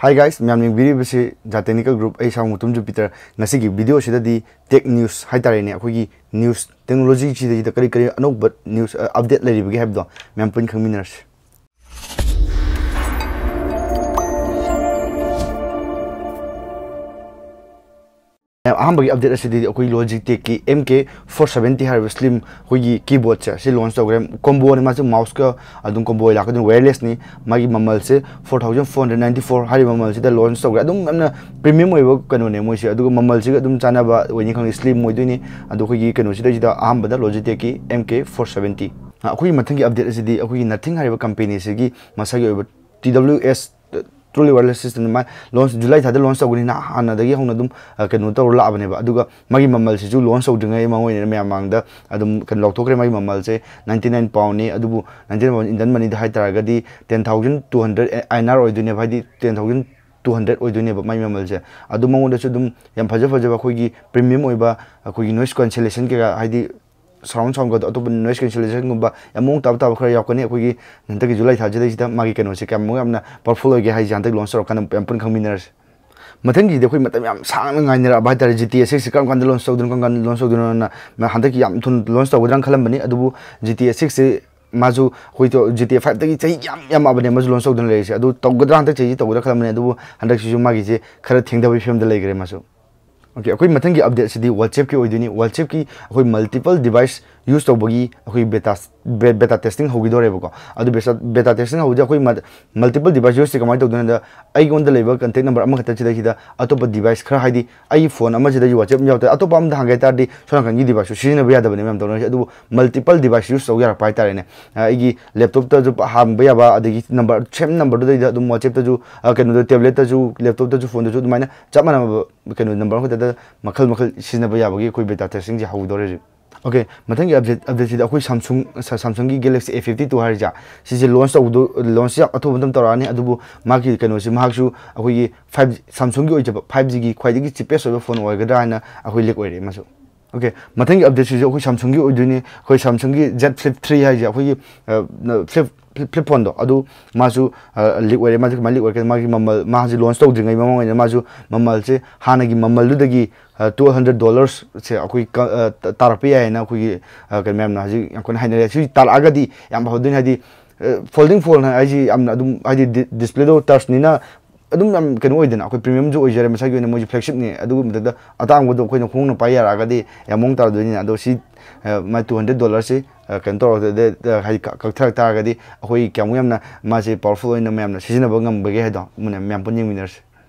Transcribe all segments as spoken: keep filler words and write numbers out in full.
Hi guys, ꯃꯌꯥꯝ ꯌꯦꯡꯕꯤꯔꯤꯕꯁꯤ The Technical Group, ꯑꯩ ꯏꯁꯥꯃꯛ ꯃꯨꯇꯨꯝ ꯖꯨꯄꯤꯇꯔ꯫ ꯉꯁꯤꯒꯤ video ꯁꯤꯗꯗꯤ tech news ꯍꯥꯏꯇꯥꯔꯦꯅꯦ, ꯑꯩꯈꯣꯏꯒꯤ news technology ꯁꯤꯗꯩꯁꯤꯗ ꯀꯔꯤ ꯀꯔꯤ ꯑꯅꯧꯕ news, ꯑ, update ꯂꯩꯔꯤꯕꯒꯦ ꯍꯥꯏꯕꯗꯣ ꯃꯌꯥꯝ ꯄꯨꯟꯅ ꯈꯪꯃꯤꯟꯅꯔꯁꯤ꯫ ꯃꯌꯥꯝ, ꯑꯍꯥꯟꯕꯒꯤ update ꯑꯁꯤꯗꯤ ꯑꯩꯈꯣꯏ Logitech ꯀꯤ M K four seventy ꯍꯥꯏꯔꯤꯕ slim ꯑꯩꯈꯣꯏꯒꯤ keyboard ꯁꯦ ꯁꯤ launch ꯇꯧꯈ꯭ꯔꯦ꯫ Combo ꯅꯤ, ꯃꯥꯁꯨ mouse ꯀ ꯑꯗꯨꯝ combo ꯑꯣꯏ ꯂꯥꯛꯀꯗꯣꯏꯅꯤ, wireless ꯅꯤ꯫ ꯃꯥꯒꯤ ꯃꯃꯜꯁꯦ four thousand four hundred ninety four ꯍꯥꯏꯔꯤꯕ ꯃꯃꯜꯁꯤꯗ launch ꯇꯧꯈ꯭ꯔꯦ꯫ ꯑꯗꯨꯝ ꯌꯥꯝꯅ premium ꯑꯣꯏꯕ ꯀꯩꯅꯣꯅꯦ ꯃꯣꯏꯁꯦ, ꯑꯗꯨꯒ ꯃꯃꯜꯁꯤꯒ ꯑꯗꯨꯝ ꯆꯥꯟꯅꯕ ꯑꯣꯏꯅꯤ ꯈꯪꯗꯦ, slim ꯑꯣꯏꯗꯣꯏꯅꯤ꯫ ꯑꯗꯣ ꯑꯩꯈꯣꯏꯒꯤ ꯀꯩꯅꯣꯁꯤꯗꯩꯁꯤꯗ ꯑꯍꯥꯟꯕꯗ Logitech ꯀꯤ M K four seventy꯫ ꯑ, ꯑꯩꯈꯣꯏꯒꯤ ꯃꯊꯪꯒꯤ update ꯑꯁꯤꯗꯤ ꯑꯩꯈꯣꯏꯒꯤ Nothing ꯍꯥꯏꯔꯤꯕ company ꯁꯤꯒꯤ ꯃꯁꯥꯒꯤ ꯑꯣꯏꯕ T W S, Truly Wireless System ꯃꯥ launch July ꯊꯥꯗ launch ꯇꯧꯒꯅꯤꯅ ꯍꯥꯟꯅꯗꯒꯤ ꯍꯧꯅ ꯑꯗꯨꯝ, ꯑ, ꯀꯩꯅꯣ ꯇꯧꯔ ꯂꯥꯛꯑꯕꯅꯦꯕ꯫ ꯑꯗꯨꯒ ꯃꯥꯒꯤ ꯃꯃꯜꯁꯤꯁꯨ launch ꯇꯧꯗ꯭ꯔꯤꯉꯩ ꯃꯃꯥꯡ ꯑꯣꯏꯅ ꯃꯌꯥꯝ ꯃꯥꯡꯗ ꯑꯗꯨꯝ ꯀꯩꯅꯣ ꯂꯧꯊꯣꯛꯈ꯭ꯔꯦ꯫ ꯃꯥꯒꯤ ꯃꯃꯜꯁꯦ ninety nine pound ꯅꯤ, ꯑꯗꯨꯕꯨ ninety nine pound Indian money ꯗ ꯍꯥꯏꯇꯥꯔꯒꯗꯤ ten thousand two hundred I N R ꯑꯣꯏꯗꯣꯏꯅꯦꯕ, ꯍꯥꯏꯗꯤ ten thousand two hundred ꯑꯣꯏꯗꯣꯏꯅꯦꯕ ꯃꯥꯒꯤ ꯃꯃꯜꯁꯦ꯫ ꯑꯗꯨ ꯃꯉꯣꯟꯗꯁꯨ ꯑꯗꯨꯝ ꯌꯥꯝ ꯐꯖ ꯐꯖꯕ ꯑꯩꯈꯣꯏꯒꯤ premium ꯑꯣꯏꯕ ꯑꯩꯈꯣꯏꯒꯤ noise cancellation ꯀꯩꯀꯥ, ꯍꯥꯏꯗꯤ surround sound ꯒꯗꯣ, ꯑꯇꯣꯞꯄ noise cancellation ꯒꯨꯝꯕ ꯌꯥꯝ ꯃꯑꯣꯡ ꯇꯥꯕ ꯇꯥꯕ ꯈꯔ ꯌꯥꯎꯔꯛꯀꯅꯤ꯫ ꯑꯩꯈꯣꯏꯒꯤ ꯍꯟꯗꯛꯀꯤ July ꯊꯥꯁꯤꯗꯩꯁꯤꯗ ꯃꯥꯒꯤ ꯀꯩꯅꯣꯁꯦ ꯀꯌꯥꯃꯨꯛ ꯌꯥꯝꯅ powerful ꯑꯣꯏꯒꯦ ꯍꯥꯏꯁꯦ ꯍꯟꯗꯛ launch ꯇꯧꯔꯀꯥꯟꯗ ꯌꯥꯝ ꯄꯨꯟꯅ ꯈꯪꯃꯤꯟꯅꯔꯁꯤ꯫ ꯃꯊꯪꯒꯤꯗꯤ ꯑꯩꯈꯣꯏ ꯃꯇꯝ ꯌꯥꯝ ꯁꯥꯡꯅ ꯉꯥꯏꯅꯔꯛꯑꯕ ꯍꯥꯏꯇꯥꯔꯦ, G T A six ꯁꯤ ꯀꯔꯝ ꯀꯥꯟꯗ launch ꯇꯧꯗꯣꯏꯅꯣ, ꯀꯔꯝ ꯀꯥꯟꯗ launch ꯇꯧꯗꯣꯏꯅꯣꯅ ꯃꯌꯥꯝ ꯍꯟꯗꯛꯀꯤ ꯌꯥꯝ ꯊꯨꯅ launch ꯇꯧꯒꯗ꯭ꯔꯥꯅ ꯈꯜꯂꯝꯕꯅꯤ꯫ ꯑꯗꯨꯕꯨ G T A six ꯁꯤ ꯃꯥꯁꯨ ꯑꯩꯈꯣꯏ G T A five ꯇꯒꯤ ꯆꯍꯤ ꯌꯥꯝ ꯌꯥꯝꯃꯛꯑꯕꯅꯦ ꯃꯥꯁꯨ launch ꯇꯧꯗꯅ ꯂꯩꯔꯤꯁꯦ꯫ ꯑꯗꯨ ꯇꯧꯒꯗ꯭ꯔꯥ, ꯍꯟꯗꯛ ꯆꯍꯤꯁꯤ ꯇꯧꯒꯗ꯭ꯔꯥ ꯈꯜꯂꯝꯕꯅꯦ, ꯑꯗꯨꯕꯨ ꯍꯟꯗꯛꯁꯤꯁꯨ ꯃꯥꯒꯤꯁꯦ ꯈꯔ ꯊꯦꯡꯊꯕꯒꯤ ꯐꯤꯕꯝꯗ ꯂꯩꯈ꯭ꯔꯦ ꯃꯥꯁꯨ꯫ OK, ꯑꯩꯈꯣꯏ ꯃꯊꯪꯒꯤ update ꯁꯤꯗꯤ WhatsApp ꯀꯤ ꯑꯣꯏꯗꯣꯏꯅꯤ꯫ WhatsApp ꯀꯤ ꯑꯩꯈꯣꯏ multiple device use ꯇꯧꯕꯒꯤ ꯑꯩꯈꯣꯏ beta, be-, beta testing ꯍꯧꯈꯤꯗꯣꯔꯦꯕꯀꯣ꯫ ꯑꯗꯨ beta, beta testing ꯍꯧꯕꯁꯦ ꯑꯩꯈꯣꯏ ꯃ-, multiple device use ꯁꯦ ꯀꯃꯥꯏꯅ ꯇꯧꯗꯣꯏꯅꯣ ꯍꯥꯏꯗ, ꯑꯩꯉꯣꯟꯗ ꯂꯩꯕ contact number ꯑꯃꯈꯛꯇ ꯁꯤꯗꯩꯁꯤꯗ ꯑꯇꯣꯞꯄ device ꯈꯔ, ꯍꯥꯏꯗꯤ ꯑꯩꯒꯤ phone ꯑꯃꯁꯤꯗ WhatsApp ꯌꯥꯎꯗꯦ, ꯑꯇꯣꯞꯄ ꯑꯃꯗ ꯍꯥꯡꯒꯦ ꯍꯥꯏ ꯇꯥꯔꯗꯤ ꯁꯣꯝ ꯅꯥꯀꯟꯒꯤ device ꯁꯨ ꯁꯤꯖꯤꯟꯅꯕ ꯌꯥꯗꯕꯅꯦ ꯃꯌꯥꯝ ꯇꯧꯅꯔꯤꯁꯦ꯫ ꯑꯗꯨꯕꯨ multiple device use ꯇꯧ ꯌꯥꯔꯛꯄ ꯍꯥꯏꯇꯥꯔꯦꯅꯦ꯫ ꯑ, ꯑꯩꯒꯤ laptop ꯇꯁꯨ ꯍꯥꯡꯕ ꯌꯥꯕ, ꯑꯗꯒꯤ number, same number ꯗꯨꯗꯩꯗ ꯑꯗꯨꯝ WhatsApp ꯇꯁꯨ, ꯑ, ꯀꯩꯅꯣꯗ, tablet ꯇꯁꯨ, laptop ꯇꯁꯨ, phone ꯗꯁꯨ ꯑꯗꯨꯃꯥꯏꯅ ꯆꯞ ꯃꯥꯟꯅꯕ ꯀꯩꯅꯣ number ꯑꯃꯈꯛꯇꯗ ꯃꯈꯜ ꯃꯈꯜ ꯁꯤꯖꯤꯟꯅꯕ ꯌꯥꯕꯒꯤ ꯑꯩꯈꯣꯏ beta testing ꯁꯦ ꯍꯧꯗꯣꯔꯦ ꯍꯧꯖꯤꯛ꯫ OK, ꯃꯊꯪꯒꯤ update, update ꯁꯤꯗ ꯑꯩꯈꯣꯏ Samsung, ꯁ-, Samsung ꯒꯤ Galaxy A fifty two ꯍꯥꯏꯔꯤꯁꯦ, ꯁꯤꯁꯦ launch ꯇꯧꯕꯗꯣ, launch ꯁꯦ ꯌꯥꯝ ꯑꯊꯨꯕ ꯃꯇꯝ ꯇꯧꯔꯛꯑꯅꯤ꯫ ꯑꯗꯨꯕꯨ ꯃꯥꯒꯤ ꯀꯩꯅꯣꯁꯦ, ꯃꯍꯥꯛꯁꯨ ꯑꯩꯈꯣꯏꯒꯤ five G, Samsung ꯒꯤ ꯑꯣꯏꯖꯕ five G ꯒꯤ ꯈ꯭ꯋꯥꯏꯗꯒꯤ cheapest ꯑꯣꯏꯕ phone ꯑꯣꯏꯒꯗ꯭ꯔꯥ ꯍꯥꯏꯅ ꯑꯩꯈꯣꯏ leak ꯑꯣꯏꯔꯦ ꯃꯥꯁꯨ꯫ OK, ꯃꯊꯪꯒꯤ update ꯁꯤꯁꯨ ꯑꯩꯈꯣꯏ Samsung ꯒꯤ ꯑꯣꯏꯗꯣꯏꯅꯤ꯫ ꯑꯩꯈꯣꯏ Samsung ꯒꯤ Z Flip three ꯍꯥꯏꯁꯦ, ꯑꯩꯈꯣꯏꯒꯤ, ꯑ, ꯅ-, flip ꯐ꯭ꯂꯤꯞ ꯐꯣꯟꯗꯣ ꯑꯗꯨ ꯃꯥꯁꯨ ꯂꯤꯛ ꯑꯣꯏꯔꯦ꯫ ꯃꯥꯁꯦ ꯀꯃꯥꯏꯅ ꯂꯤꯛ ꯑꯣꯏꯔꯒꯦ? ꯃꯥꯒꯤ ꯃꯃꯜ, ꯃꯥꯁꯦ ꯂꯣꯟꯁ ꯇꯧꯗ꯭ꯔꯤꯉꯩ ꯃꯃꯥꯡ ꯑꯣꯏꯅ ꯃꯥꯁꯨ ꯃꯃꯜꯁꯦ ꯍꯥꯟꯅꯒꯤ ꯃꯃꯜꯗꯨꯗꯒꯤ ꯇꯨ ꯍꯟꯗ꯭ꯔꯦꯠ ꯗꯣꯂꯔꯁꯦ ꯑꯩꯈꯣꯏ ꯀ-, ꯑ, ꯇ-, ꯇꯥꯔꯛꯄ ꯌꯥꯏꯌꯦꯅ ꯑꯩꯈꯣꯏꯒꯤ, ꯑ, ꯀꯩꯅꯣ, ꯃꯌꯥꯝꯅ ꯍꯧꯖꯤꯛ ꯌꯥꯝ ꯀꯟꯅ ꯍꯥꯏꯅꯔꯦ꯫ ꯁꯤ ꯇꯥꯔꯛꯑꯒꯗꯤ ꯌꯥꯝ ꯐꯗꯣꯏꯅꯤ, ꯍꯥꯏꯗꯤ ꯐꯣꯜꯗꯤꯡ ꯐꯣꯟ ꯍꯥꯏꯁꯤ ꯌꯥꯝꯅ ꯑꯗꯨꯝ, ꯍꯥꯏꯗꯤ ꯗꯤ-, ꯗꯤꯁꯄ꯭ꯂꯦꯗꯣ ꯇꯆꯅꯤꯅ ꯑꯗꯨꯝ ꯌꯥꯝ ꯀꯩꯅꯣ ꯑꯣꯏꯗꯅ, ꯑꯩꯈꯣꯏ ꯄ꯭ꯔꯤꯃꯤꯌꯝꯁꯨ ꯑꯣꯏꯖꯔꯦ, ꯃꯁꯥꯒꯤ ꯑꯣꯏꯅ ꯃꯣꯏꯁꯨ ꯐ꯭ꯂꯦꯒꯁꯤꯞꯅꯤ꯫ ꯑꯗꯨꯒꯨꯝꯕꯗꯨꯗ ꯑꯇꯥꯡꯕꯗꯣ ꯑꯩꯈꯣꯏꯅ ꯍꯣꯡꯅ ꯄꯥꯏ ꯌꯥꯔꯛꯑꯒꯗꯤ ꯌꯥꯝ ꯃꯑꯣꯡ ꯇꯥꯔꯗꯣꯏꯅꯤꯅ꯫ ꯑꯗꯣ ꯁꯤ, ꯑ, ꯃꯥꯏ ꯇꯨ ꯍꯟꯗ꯭ꯔꯦꯠ ꯗꯣꯂꯔꯁꯤ, ꯑ, ꯀꯩꯅꯣ ꯇꯧꯔꯛꯇ-, ꯍꯥꯏꯗꯤ ꯀ-, ꯀꯛꯊꯔꯛ ꯇꯥꯔꯒꯗꯤ ꯑꯩꯈꯣꯏ ꯀꯌꯥꯃꯨꯛ ꯌꯥꯝꯅ ꯃꯥꯁꯦ ꯄꯋꯥꯔꯐꯨꯜ ꯑꯣꯏꯅ ꯃꯌꯥꯝꯅ ꯁꯤꯖꯤꯟꯅꯕ ꯉꯝꯕꯒꯦ ꯍꯥꯏꯗꯣ ꯃꯨꯟꯅ ꯃꯌꯥꯝ ꯄꯨꯟꯅ ꯌꯦꯡꯃꯤꯟꯅꯔꯁꯤ꯫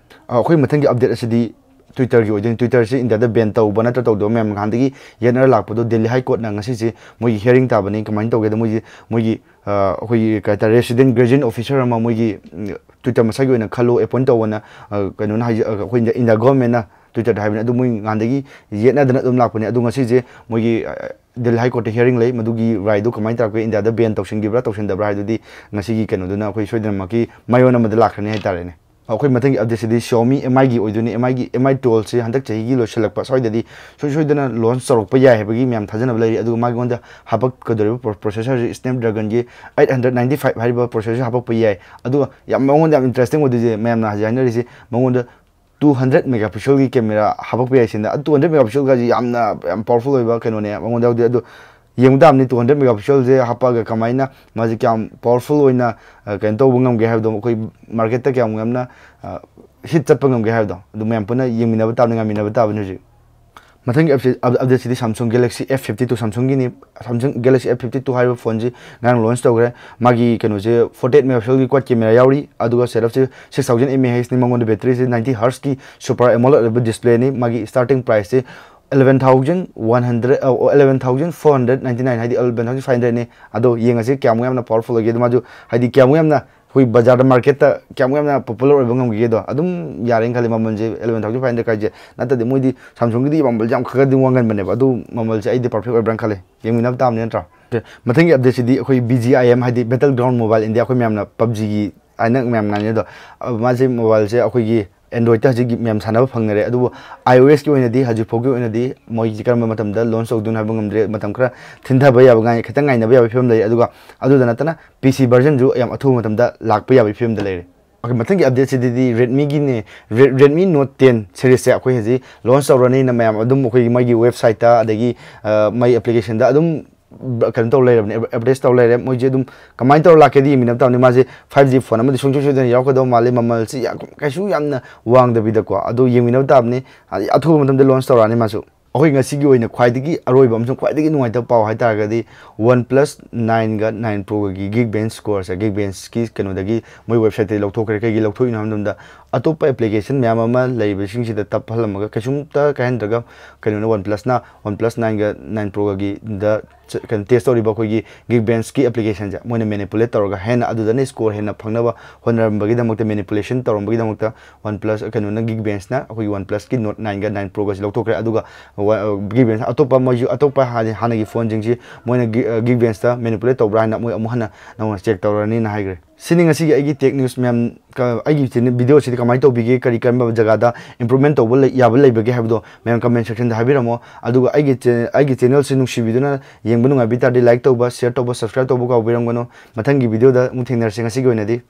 ꯑ, ꯑꯩꯈꯣꯏ ꯃꯊꯪꯒꯤ ꯑꯞꯗꯦꯠ ꯑꯁꯤꯗꯤ ꯇ꯭ꯋꯤꯇꯔꯒꯤ ꯑꯣꯏꯗꯣꯏꯅꯤ꯫ ꯇ꯭ꯋꯤꯇꯔꯁꯤ ꯏꯟꯗꯤꯌꯥꯗ ꯕꯦꯟ ꯇꯧꯕ ꯅꯠꯇ꯭ꯔ ꯇꯧꯗꯕ ꯃꯌꯥꯝ ꯉꯍꯥꯟꯗꯒꯤ ꯌꯦꯠꯅꯔ ꯂꯥꯛꯄꯗꯣ ꯗꯦꯜꯂꯤ ꯍꯥꯏ ꯀꯣꯔꯠꯅ ꯉꯁꯤꯁꯦ ꯃꯣꯏꯒꯤ ꯍꯤꯌꯔꯤꯡ ꯇꯥꯕꯅꯤ꯫ ꯀꯃꯥꯏꯅ ꯇꯧꯒꯦꯗ ꯃꯣꯏꯒꯤ, ꯃꯣꯏꯒꯤ, ꯑ, ꯑꯩꯈꯣꯏꯒꯤ ꯀꯩ ꯍꯥꯏꯇꯥꯔꯦ, ꯔꯦꯁꯤꯗꯦꯟ ꯒ꯭ꯔꯦꯖꯨꯑꯦꯟ ꯑꯣꯐꯤꯁꯔ ꯑꯃ ꯃꯣꯏꯒꯤ, ꯎꯝ, ꯇ꯭ꯋꯤꯇꯔ ꯃꯁꯥꯒꯤ ꯑꯣꯏꯅ ꯈꯜꯂꯣ, ꯑꯦꯄꯣꯏꯟ ꯇꯧꯑꯣꯅ, ꯑ, ꯀꯩꯅꯣꯅ ꯍꯥꯏꯖ-, ꯑ, ꯑꯩꯈꯣꯏ ꯏꯟꯗꯤꯌꯥ, ꯏꯟꯗꯤꯌꯥ ꯒꯣꯔꯃꯦꯟꯅ ꯇ꯭ꯋꯤꯇꯔꯗ ꯍꯥꯏꯕꯅꯤ꯫ ꯑꯗꯨ ꯃꯣꯏ ꯉꯍꯥꯟꯗꯒꯤ ꯌꯦꯠꯅꯗꯅ ꯑꯗꯨꯝ ꯂꯥꯛꯄꯅꯤ꯫ ꯑꯗꯨ ꯉꯁꯤꯁꯦ ꯃꯣꯏꯒꯤ, ꯑ, ꯗꯦꯜꯂꯤ ꯍꯥꯏ ꯀꯣꯔꯠꯇ ꯍꯤꯌꯔꯤꯡ ꯂꯩ꯫ ꯃꯗꯨꯒꯤ ꯔꯥꯏꯗꯨ ꯀꯃꯥꯏꯅ ꯇꯧꯔꯛꯀꯦ, ꯏꯟꯗꯤꯌꯥꯗ ꯕꯦꯟ ꯇꯧꯁꯤꯟꯈꯤꯕ꯭ꯔꯥ ꯇꯧꯁꯤꯟꯗꯕ꯭ꯔꯥ ꯍꯥꯏꯗꯨꯗꯤ ꯉꯁꯤꯒꯤ ꯀꯩꯅꯣꯗꯨꯅ ꯑꯩꯈꯣꯏ ꯁꯣꯏꯗꯅꯃꯛꯀꯤ ꯃꯥꯏꯑꯣꯟ ꯑꯃꯗ ꯂꯥꯛꯈ꯭ꯔꯅꯤ ꯍꯥꯏꯇꯥꯔꯦꯅꯦ꯫ ꯑꯩꯈꯣꯏ ꯃꯊꯪꯒꯤ ꯑꯞꯗꯦꯠꯁꯤꯗꯤ Xiaomi MIꯒꯤ ꯑꯣꯏꯗꯣꯏꯅꯤ꯫ MIꯒꯤ, MI twelveꯁꯤ ꯍꯟꯗꯛ ꯆꯍꯤꯒꯤ ꯂꯣꯏꯁꯤꯜꯂꯛꯄ ꯁ꯭ꯋꯥꯏꯗꯗꯤ ꯁꯣꯏ ꯁꯣꯏꯗꯅ ꯂꯣꯟꯁ ꯇꯧꯔꯛꯄ ꯌꯥꯏ ꯍꯥꯏꯕꯒꯤ ꯃꯌꯥꯝ ꯊꯥꯖꯅꯕ ꯂꯩꯔꯤ꯫ ꯑꯗꯨꯒ ꯃꯥꯉꯣꯟꯗ ꯍꯥꯄꯛꯀꯗꯧꯔꯤꯕ pro-, processorꯁꯤ Snapdragonꯒꯤ eight hundred ninety five ꯍꯥꯏꯔꯤꯕ processorꯁꯤ ꯍꯥꯄꯛꯄ ꯌꯥꯏ꯫ ꯑꯗꯨꯒ ꯌꯥꯝ ꯃꯉꯣꯟꯗ ꯌꯥꯝ interesting ꯑꯣꯏꯗꯣꯏꯁꯦ, ꯃꯌꯥꯝꯅ ꯍꯧꯖꯤꯛ ꯍꯥꯏꯅꯔꯤꯁꯦ, ꯃꯉꯣꯟꯗ two hundred megapixelꯒꯤ camera ꯍꯥꯄꯛꯄ ꯌꯥꯏ ꯁꯤꯅ꯫ ꯑꯗꯨ two hundred megapixelꯒꯁꯤ ꯌꯥꯝꯅ, ꯌꯥꯝ powerful ꯑꯣꯏꯕ ꯀꯩꯅꯣꯅꯦ ꯃꯉꯣꯟꯗ ꯌꯥꯎꯗꯣꯏ꯫ ꯑꯗꯨ ꯌꯦꯡꯕ ꯇꯥꯕꯅꯤ, two hundred megapixelꯁꯦ ꯍꯥꯞꯄꯛꯑꯒ ꯀꯃꯥꯏꯅ ꯃꯥꯁꯦ ꯀꯌꯥꯝ powerful ꯑꯣꯏꯅ, ꯑ, ꯀꯩꯅꯣ ꯇꯧꯕ ꯉꯝꯒꯦ ꯍꯥꯏꯕꯗꯣ, ꯑꯩꯈꯣꯏ marketꯇ ꯀꯌꯥꯝ ꯌꯥꯝꯅ, ꯑ, hit ꯆꯠꯄ ꯉꯝꯒꯦ ꯍꯥꯏꯕꯗꯣ, ꯑꯗꯨ ꯃꯌꯥꯝ ꯄꯨꯟꯅ ꯌꯦꯡꯃꯤꯟꯅꯕ ꯇꯥꯕꯅꯤ, ꯉꯥꯏꯃꯤꯟꯅꯕ ꯇꯥꯕꯅꯤ ꯍꯧꯖꯤꯛ꯫ ꯃꯊꯪꯒꯤ ꯑꯞꯗꯦꯠ, ꯑꯞ-, ꯑꯞꯗꯦꯠꯁꯤꯗꯤ Samsung Galaxy F fifty two, Samsungꯒꯤꯅꯤ꯫ Samsung Galaxy F fifty two ꯍꯥꯏꯔꯤꯕ ꯐꯣꯟꯁꯤ ꯉꯔꯥꯡ ꯂꯣꯟꯁ ꯇꯧꯈ꯭ꯔꯦ꯫ ꯃꯥꯒꯤ ꯀꯩꯅꯣꯁꯦ forty eight megapixelꯒꯤ quad camera ꯌꯥꯎꯔꯤ, ꯑꯗꯨꯒ ꯁꯦꯠ ꯑꯞꯁꯦ six thousand mAhꯅꯤ꯫ ꯃꯉꯣꯟꯗ batteryꯁꯦ ninety hertzꯀꯤ super AMOLED ꯑꯣꯏꯕ displayꯅꯤ꯫ ꯃꯥꯒꯤ starting priceꯁꯦ eleven thousand one hundred, ꯑ, eleven thousand four hundred ninety nine, ꯍꯥꯏꯗꯤ eleven thousand five hundredꯅꯤ꯫ ꯑꯗꯣ ꯌꯦꯡꯉꯁꯤ ꯀꯌꯥꯃꯨꯛ ꯌꯥꯝꯅ powerful ꯑꯣꯏꯒꯦ, ꯑꯗꯣ ꯃꯥꯁꯨ ꯍꯥꯏꯗꯤ ꯀꯌꯥꯃꯨꯛ ꯌꯥꯝꯅ ꯑꯩꯈꯣꯏ ꯕꯖꯥꯔꯗ, marketꯇ ꯀꯌꯥꯃꯨꯛ ꯌꯥꯝꯅ popular ꯑꯣꯏꯕ ꯉꯝꯈꯤꯒꯦꯗꯣ꯫ ꯑꯗꯨꯝ ꯌꯥꯔꯦꯅ ꯈꯜꯂꯤ ꯃꯃꯜꯁꯦ eleven thousand five hundred ꯀꯥꯏꯁꯦ꯫ ꯅꯠꯇ꯭ꯔꯗꯤ ꯃꯣꯏꯗꯤ Samsungꯒꯤꯗꯤ ꯃꯃꯜꯁꯦ ꯌꯥꯝ ꯈꯔ ꯈꯔꯗꯤ ꯋꯥꯡꯒꯟꯕꯅꯦꯕ꯫ ꯑꯗꯨ ꯃꯃꯜꯁꯦ ꯑꯩꯗꯤ perfect ꯑꯣꯏꯕ꯭ꯔꯥꯅ ꯈꯜꯂꯤ꯫ ꯌꯦꯡꯃꯤꯟꯅꯕ ꯇꯥꯕꯅꯤ ꯅꯠꯇ꯭ꯔꯥ? ꯃꯊꯪꯒꯤ ꯑꯞꯗꯦꯠꯁꯤꯗꯤ ꯑꯩꯈꯣꯏ BGIM, ꯍꯥꯏꯗꯤ Battleground Mobile India, ꯑꯩꯈꯣꯏ ꯃꯌꯥꯝꯅ PUBGꯒꯤ ꯍꯥꯏꯅ ꯃꯌꯥꯝ ꯉꯥꯡꯅꯩ ꯑꯗꯣ, ꯑ, ꯃꯥꯁꯦ ꯃꯣꯕꯥꯏꯜꯁꯦ ꯑꯩꯈꯣꯏꯒꯤ ꯑꯦꯟꯗ꯭ꯔꯣꯏꯗꯇ ꯍꯧꯖꯤꯛ ꯃꯌꯥꯝ ꯁꯥꯟꯅꯕ ꯐꯪꯅꯔꯦ꯫ ꯑꯗꯨꯕꯨ iOS ꯀꯤ ꯑꯣꯏꯅꯗꯤ ꯍꯧꯖꯤꯛ ꯐꯥꯎꯒꯤ ꯑꯣꯏꯅꯗꯤ ꯃꯣꯏꯁꯤ ꯀꯔꯝꯕ ꯃꯇꯝꯗ ꯂꯣꯟꯁ ꯇꯧꯗꯣꯏꯅꯣ ꯍꯥꯏꯕ ꯉꯝꯗ꯭ꯔꯦ꯫ ꯃꯇꯝ ꯈꯔ ꯊꯤꯟꯊꯕ ꯌꯥꯕ, ꯉꯥꯏ ꯈꯤꯇꯪ ꯉꯥꯏꯅꯕ ꯌꯥꯕꯒꯤ ꯐꯤꯕꯝ ꯂꯩ꯫ ꯑꯗꯨꯒ ꯑꯗꯨꯗ ꯅꯠꯇꯅ ꯄꯤ ꯁꯤ ꯚꯔꯖꯟꯁꯨ ꯌꯥꯝ ꯑꯊꯨꯕ ꯃꯇꯝꯗ ꯂꯥꯛꯄ ꯌꯥꯕꯒꯤ ꯐꯤꯕꯝꯗ ꯂꯩꯔꯦ꯫ ꯑꯣꯀꯦ, ꯃꯊꯪꯒꯤ ꯑꯞꯗꯦꯠꯁꯤꯗꯤ Redmi ꯒꯤꯅꯦ꯫ Red- Redmi Note ten series ꯁꯦ ꯑꯩꯈꯣꯏ ꯍꯧꯖꯤꯛ ꯂꯣꯟꯁ ꯇꯧꯔꯅꯤꯅ ꯃꯌꯥꯝ ꯑꯗꯨꯝ ꯑꯩꯈꯣꯏꯒꯤ ꯃꯣꯏꯒꯤ ꯋꯦꯕꯁꯥꯏꯠ ꯇ, ꯑꯗꯒꯤ ꯑ, ꯃꯣꯏ ꯑꯦꯄ꯭ꯂꯤꯀꯦꯁꯟꯗ ꯑꯗꯨꯝ ꯕ- ꯀꯩꯅꯣ ꯇꯧ ꯂꯩꯔꯕꯅꯦ, ꯑꯦꯗꯚꯔꯇꯥꯏꯁ ꯇꯧ ꯂꯩꯔꯦ꯫ ꯃꯣꯏꯁꯦ ꯑꯗꯨꯝ ꯀꯃꯥꯏꯅ ꯇꯧꯔ ꯂꯥꯛꯀꯦꯗꯤ ꯌꯦꯡꯃꯤꯟꯅꯕ ꯇꯥꯕꯅꯤ꯫ ꯃꯥꯁꯦ ꯐꯥꯏꯚ ꯖꯤ ꯐꯣꯟ ꯑꯃꯗꯤ ꯁꯨꯡꯁꯣꯏ ꯁꯣꯏꯗꯅ ꯌꯥꯎꯔꯛꯀꯗꯧꯕ ꯃꯥꯜꯂꯤ꯫ ꯃꯃꯜꯁꯤ ꯌꯥꯝ ꯀꯩꯁꯨ ꯌꯥꯝꯅ ꯋꯥꯡꯗꯕꯤꯗꯀꯣ, ꯑꯗꯨ ꯌꯦꯡꯃꯤꯟꯅꯕ ꯇꯥꯕꯅꯤ꯫ ꯍꯥꯏꯗꯤ ꯑꯊꯨꯕ ꯃꯇꯝꯗ ꯂꯣꯟꯁ ꯇꯧꯔꯛꯑꯅꯤ ꯃꯥꯁꯨ꯫ ꯑꯩꯈꯣꯏ ꯉꯁꯤꯒꯤ ꯑꯣꯏꯅ ꯈ꯭ꯋꯥꯏꯗꯒꯤ ꯑꯔꯣꯏꯕ ꯑꯃꯁꯨꯡ ꯈ꯭ꯋꯥꯏꯗꯒꯤ ꯅꯨꯡꯉꯥꯏꯇꯕ ꯄꯥꯎ ꯍꯥꯏꯇꯥꯔꯒꯗꯤ, OnePlus nine ꯒ nine Pro ꯒꯒꯤ Geekbench score ꯁꯦ Geekbench ꯀꯤ ꯀꯩꯅꯣꯗꯒꯤ, ꯃꯣꯏ ꯋꯦꯕꯁꯥꯏꯠꯇꯒꯤ ꯂꯧꯊꯣꯛꯈ꯭ꯔꯦ꯫ ꯀꯩꯒꯤ ꯂꯧꯊꯣꯛꯏꯅꯣ ꯍꯥꯏꯕ ꯃꯇꯝꯗ, ꯑꯇꯣꯞꯄ ꯑꯦꯄ꯭ꯂꯤꯀꯦꯁꯟ ꯃꯌꯥꯝ ꯑꯃ ꯂꯩꯔꯤꯕꯁꯤꯡꯁꯤꯗ ꯇꯞꯍꯜꯂꯝꯃꯒ, ꯀꯩꯁꯨꯝꯇ ꯀꯥꯏꯍꯟꯗ꯭ꯔꯒ, ꯀꯩꯅꯣꯅ, OnePlus ꯅ OnePlus nine ꯒ nine Pro ꯒꯒꯤꯗ ꯆ- ꯀꯩꯅꯣ, ꯇꯦꯁ ꯇꯧꯔꯤꯕ ꯑꯩꯈꯣꯏꯒꯤ Geekbench ꯀꯤ ꯑꯦꯄ꯭ꯂꯤꯀꯦꯁꯟꯁꯦ ꯃꯣꯏꯅ ꯃꯦꯅꯤꯄꯨꯂꯦꯠ ꯇꯧꯔꯒ, ꯍꯦꯟꯅ ꯑꯗꯨꯗꯅ ꯁ꯭ꯀꯣꯔ ꯍꯦꯟꯅ ꯐꯪꯅꯕ ꯍꯣꯠꯅꯔꯝꯕꯒꯤꯗꯃꯛꯇ, ꯃꯦꯅꯤꯄꯨꯂꯦꯁꯟ ꯇꯧꯔꯝꯕꯒꯤꯗꯃꯛꯇ, OnePlus, ꯀꯩꯅꯣꯅ, Geekbench ꯅ ꯑꯩꯈꯣꯏꯒꯤ OnePlus ꯀꯤ Note nine ꯒ nine Pro ꯒꯁꯤ ꯂꯧꯊꯣꯛꯈ꯭ꯔꯦ꯫ ꯑꯗꯨꯒ ꯋꯥ- ꯑ, Geekbench ꯑꯇꯣꯞꯄ, ꯃꯣꯏꯁꯨ ꯑꯇꯣꯞꯄ ꯍꯥꯟꯅ- ꯍꯥꯟꯅꯒꯤ ꯐꯣꯟꯁꯤꯡꯁꯤ ꯃꯣꯏꯅ ꯒꯤ- ꯑ, Geekbench ꯇ ꯃꯦꯅꯤꯄꯨꯂꯦꯠ ꯇꯧꯕ꯭ꯔꯥ ꯍꯥꯏꯅ ꯃꯣꯏ ꯑꯃꯨꯛ ꯍꯟꯅ ꯅꯧꯅ ꯆꯦꯛ ꯇꯧꯔꯅꯤꯅ ꯍꯥꯏꯈ꯭ꯔꯦ꯫ ꯁꯤꯅꯤ ꯉꯁꯤꯒꯤ ꯑꯩꯒꯤ ꯇꯦꯛ ꯅ꯭ꯌꯨꯁ꯫ ꯃꯌꯥꯝ ꯀ- ꯑꯩꯒꯤ ꯆꯦꯅꯦꯜ, ꯚꯤꯗꯤꯑꯣꯁꯤꯗꯤ ꯀꯃꯥꯏꯅ ꯇꯧꯕꯤꯒꯦ, ꯀꯔꯤ ꯀꯔꯝꯕ ꯖꯒꯥꯗ ꯏꯝꯄ꯭ꯔꯨꯚꯃꯦꯟ ꯇꯧꯕ ꯂꯩ- ꯌꯥꯕ ꯂꯩꯕꯒꯦ ꯍꯥꯏꯕꯗꯣ ꯃꯌꯥꯝ ꯀꯃꯦꯟ ꯁꯦꯛꯁꯟꯗ ꯍꯥꯏꯕꯤꯔꯝꯃꯣ꯫ ꯑꯗꯨꯒ ꯑꯩꯒꯤ ꯆꯦ- ꯑꯩꯒꯤ ꯆꯦꯅꯦꯜꯁꯤ ꯅꯨꯡꯁꯤꯕꯤꯗꯨꯅ ꯌꯦꯡꯕ ꯅꯨꯡꯉꯥꯏꯕꯤ ꯇꯥꯔꯗꯤ, ꯂꯥꯏꯛ ꯇꯧꯕ, ꯁꯤꯌꯔ ꯇꯧꯕ, ꯁꯕꯁꯀ꯭ꯔꯥꯏꯕ ꯇꯧꯕ ꯀꯥꯎꯕꯤꯔꯝꯒꯅꯨ꯫ ꯃꯊꯪꯒꯤ ꯚꯤꯗꯤꯑꯣꯗ ꯑꯃꯨꯛ ꯊꯦꯡꯅꯔꯁꯤ꯫ ꯉꯁꯤꯒꯤ ꯑꯣꯏꯅꯗꯤ